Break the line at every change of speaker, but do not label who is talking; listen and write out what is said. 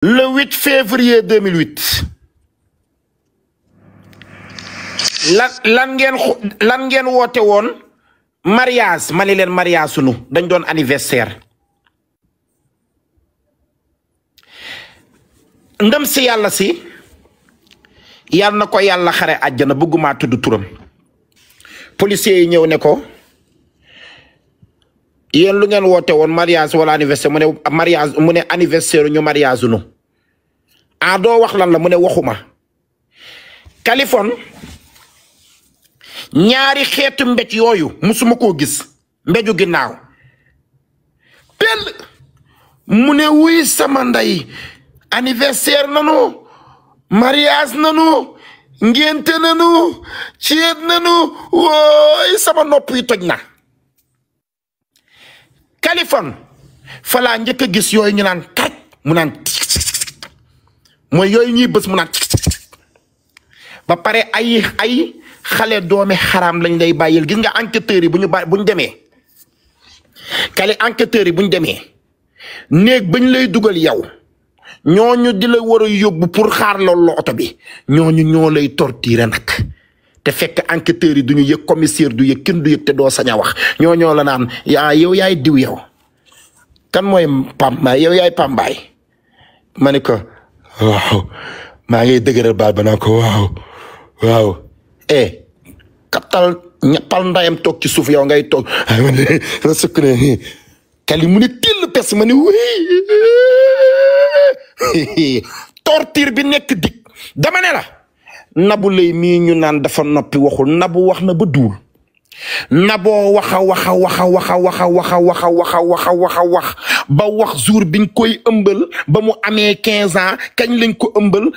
le 8 février 2008 lan ngeen woote woon mariage ma ni leen mariage sunu dañ doon anniversaire ndem si yàlla si yàlla na ko yàlla xare àjjana bëgguma tudd turam policiers yi ñëw ne ko yéen lu ngeen woote woon mariage wala anniversaire mu ne mariage mu ne anniversaire ñu mariage nu a doo wax lan la mu ne waxuma Kaliphone ñaari xeetu mbéj yooyu musuma koo gis mbéju ginnaaw pel mu ne wuy sama ndey anniversaire nanu mariage nanu ngénte nanu ceet nanu wooy sama nopp yi toj na Kaliphone fa laa njëkk a gis yooyu ñu naan kaj mu naan mooy yooyu ñuy bës mu naan ba pare ay xale doome xaraam lañ lay bàyyil gis nga enquêteurs yi buñu demee enquêteurs yi buñu demee néeg bañ lay dugal yow ñooñu di la war a yóbbu pour xaar loolu oto bi ñooñu ñoo lay torturer nag te fekk enquêteurs yi duñu yëg commissaire du yëg kenn du yëg te doo sañ a wax ñoo la naan yow yaay diw yow kan mooy Pambaay yow yaay Pambaay ma ne ko waaw maa ngi dëgëral baal ba naa ko waaw kaptal ñappal ndayam toog ci suuf yow ngay toog ma sukk ne Kali mu ne till pes ma ne torture bi nekk dik dama ne la Nabou Leye mii ñu naan dafa noppi waxul Nabou wax na ba duul Naboo wax ba wax jour biñ koy ëmbal ba mu amee 15 ans kañ lañ ko ëmbal